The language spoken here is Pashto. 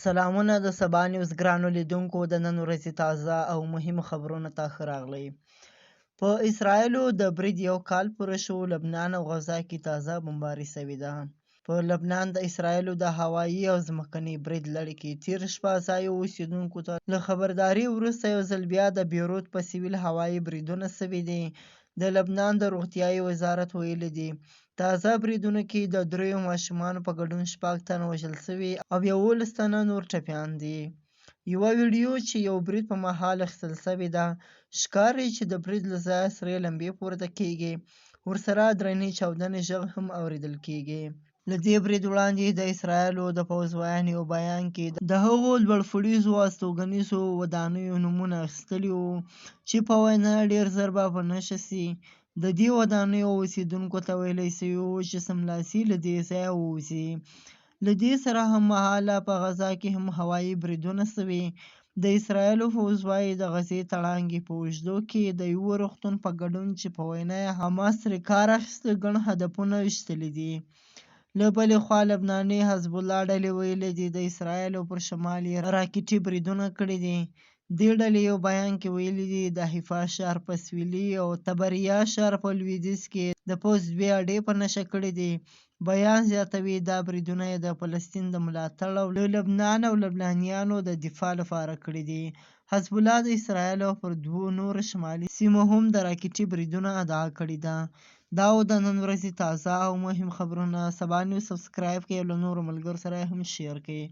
سلامونه د سبا نیوز ګرانو لیدونکو، د نن ورځې تازه او مهمو خبرونو ته ښه راغلئ. په اسراییلو د برید یو کال پوره شو، لبنان او غزه کې تازه بمباري شوې ده. په لبنان د اسراییلو د هوایي او ځمکني برید لړۍ کې تېره شپه ځايي اوسېدونکو ته له خبرداري وروسته یو ځل بیا د بیروت په سویل هوایي بریدونه شوي دي. د لبنان د روغتیايي وزارت ویلي دي، تازه بریدونو کې د دریو ماشومانو په ګډون شپږ تنه وژل شوي او 11 تنه نور ټپیان دي. یوه ویډیو چې یو برید په مهال اخیستل شوې ده، ښکاري چې د برید له ځایه سرې لمبې پورته کېږي، ورسره درنې چاودنې ږغ هم اورېدل کېږي. له دې برید وړاندې د اسراییلو د پوځ ویاند یو بیان کې د هغو لوړپوړیزو استوګنیزو ودانیو نومونه اخیستلي وو چې په وینا یې ډېر زر به په نښه شي. د دې ودانیو اوسېدونکو ته ویل شوي وو چې سملاسي له دې ځایه ووځي. له دې سره هممهاله په غزه کې هم هوایي بریدونه شوي. د اسراییلو پوځ وایي، د غزې تړانګې په اوږدو کې د یوه روغتون په ګډون چې په وینا یې حماس ترې کار اخیسته، ګڼ هدفونه ویشتلي دي. له بلې خوا لبناني حزب الله ډلې ویلي دي، د اسراییلو پر شمال یې راکټي بریدونه کړي دي. دې ډلې یو بیان کې ویلي دي، د حیفا ښار په سویلي او طبریا ښار په لویدیځ کې د پوځ دوې اډې په نښه کړې دي. بیان زیاتوي، دا بریدونه یې د فلسطین د ملاتړ او له لبنان او لبنانیانو د دفاع لپاره کړي دي. حزب الله د اسراییلو پر دوو نورو شمالي سیمو هم د راکټي بریدونو ادعا کړې ده. دا و د نن ورځې تازه او مهم خبرونه. سبا نیوز سبسکرایب کړئ او له نورو ملګرو سره یې هم شیر کړئ.